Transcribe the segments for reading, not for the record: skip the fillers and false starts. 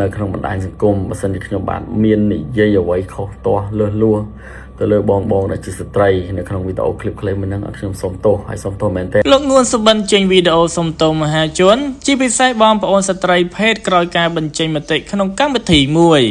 នៅក្នុងបណ្ដាញសង្គមបើសិនជាខ្ញុំបាទមាននិយាយអ្វីខុសទាស់លើសលួសទៅលើបងបងដែលជាស្ត្រីនៅក្នុងវីដេអូឃ្លីបខ្លីមួយហ្នឹងឲ្យខ្ញុំសូមទោសហើយសូមទោសមែនទែន លោកងួនសុបិនចេញវីដេអូសុំទោសមហាជន ជាពិសេសបងប្អូនស្ត្រីភេទក្រោយការបញ្ចេញមតិក្នុងកម្មវិធីមួយ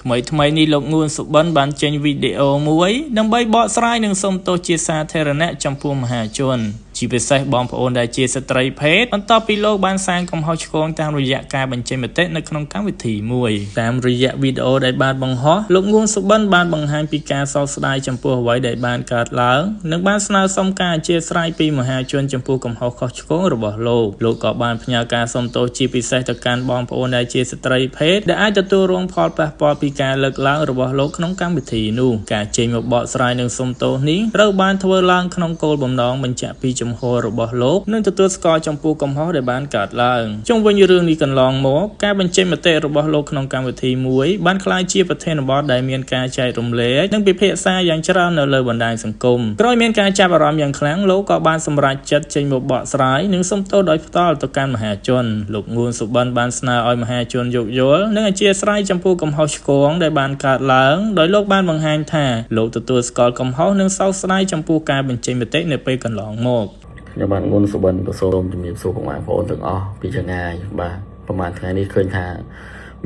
ថ្មីថ្មីនេះលោកងួនសុបិនបានចេញវីដេអូមួយដើម្បីបកស្រាយនិងសុំទោសជាសាធារណៈចំពោះមហាជន ជាពិសេសបងប្អូនដែលជាស្ត្រីភេទបន្ទាប់ពីលោកបានសាងកំហុសឆ្គងតាមរយៈការបញ្ចេញមតិនៅក្នុងកម្មវិធីមួយតាមរយៈវីដេអូដែលបានបង្ហោះលោកងួនសុបិនបានបង្ហាញពីការសោកស្ដាយចំពោះអ្វីដែលបានកើតឡើងនិងបានស្នើសុំការអធិស្ឋានពីមហាជនចំពោះកំហុសខុសឆ្គងរបស់លោកលោកក៏បានផ្ញើការសុំទោសជាពិសេសទៅកាន់បងប្អូនដែលជាស្ត្រីភេទដែលអាចទទួលរងផលប៉ះពាល់ពីការលើកឡើងរបស់លោកក្នុងកម្មវិធីនោះការចេញមកបកស្រាយនិងសុំទោសនេះត្រូវបានធ្វើឡើងក្នុងគោលបំណងបញ្ជាក់ពីជំហររបស់លោកនិងទទួលស្គាល់ចំពោះកំហុសដែលបានកើតឡើងជុំវិញរឿងនេះកន្លងមកការបញ្ចេញមតិរបស់លោកក្នុងកម្មវិធីមួយបានក្លាយជាប្រធានបទដែលមានការចែករំលែកនិងពិភាក្សាយ៉ាងច្រើននៅលើបណ្ដាញសង្គមក្រោយមានការចាប់អារម្មណ៍យ៉ាងខ្លាំងលោកក៏បានសម្រេចចិត្តចេញមកបកស្រាយនិងសុំទោសដោយផ្ទាល់ទៅកាន់មហាជនលោកងួនសុបិនបានស្នើឲ្យមហាជនយោគយល់និងអធិស្ឋានចំពោះកំហុសឆ្គងដែលបានកើតឡើងដោយលោកបានបង្ហាញថាលោកទទួលស្គាល់កំហុសនិងសោកស្ដាយចំពោះការបញ្ចេញមតិនៅពេលកន្លងមក ខ្ញុំបាទងុនសុបិនក៏សូមជំរាបសួរពុកម៉ែបងប្អូនទាំងអស់ពីចម្ងាយបាទប្រហែលថ្ងៃនេះឃើញថា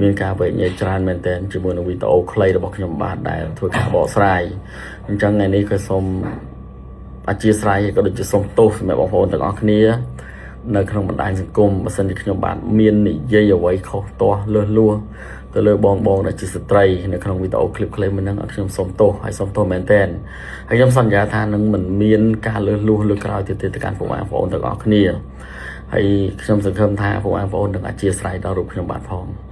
មានការវែកញែកច្រើនមែនទែនជាមួយនឹងវីដេអូខ្លីរបស់ខ្ញុំបាទដែលធ្វើការបកស្រាយអញ្ចឹងថ្ងៃនេះក៏សូមអធិស្ឋានក៏ដូចជាសូមទោសសម្រាប់បងប្អូនទាំងអស់គ្នានៅក្នុងបណ្ដាញសង្គមបើសិនជាខ្ញុំបាទមាននិយាយអ្វីខុសទាស់លើសលួសទៅលើបងបងដែលជាស្ត្រីនៅក្នុងវីដេអូឃ្លីបខ្លីមួយហ្នឹងឲ្យខ្ញុំសូមទោសហើយសូមទោសមែនទែនហើយខ្ញុំសន្យាថានឹងមិនមានការលើសលួសលើក្រោយទៀតទេទៅកាន់ពុកម៉ែបងប្អូនទាំងអស់គ្នាហើយខ្ញុំសង្ឃឹមថាពុកម៉ែបងប្អូននឹងអធិស្ឋានដល់រូបខ្ញុំបាទផង។